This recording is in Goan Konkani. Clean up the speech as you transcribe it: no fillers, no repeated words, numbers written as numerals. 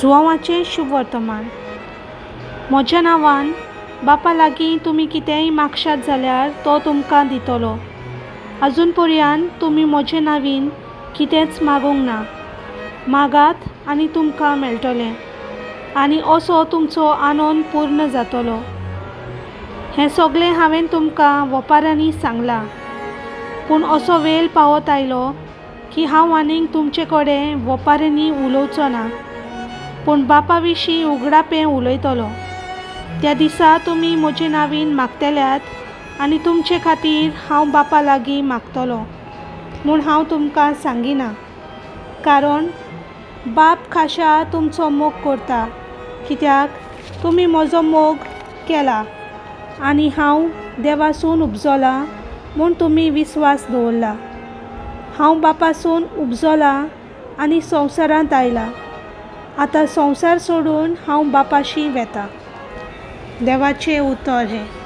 जुवांवाचें शुभवर्तमान. म्हज्या नांवान बापा लागीं तुमी कितेंय मागशात जाल्यार तो तुमकां दितलो. अजून पर्यंत तुमी म्हजे नांवीन कितेंच मागूंक ना. मागात आनी तुमकां मेळटलें आनी असो तुमचो आनंद पूर्ण जातलो. हें सगळें हांवें तुमकां वपारांनी सांगलां, पूण असो वेळ पावत आयलो की हांव आनीक तुमचे कडेन वपारांनी उलोवचो ना, पूण बापा विशीं उगडापें उलयतलो. त्या दिसा तुमी म्हजे नांवीन मागतल्यात आनी तुमचे खातीर हांव बापा लागीं मागतलो म्हूण हांव तुमकां सांगिना, कारण बाप खाशा तुमचो मोग करता, कित्याक तुमी म्हजो मोग केला आनी हांव देवासून उपजलां म्हूण तुमी विस्वास दवरला. हांव बापासून उपजलां आनी संवसारांत आयलां. आतां संवसार सोडून हांव बापाशी वेतां. देवाचें उतर हें.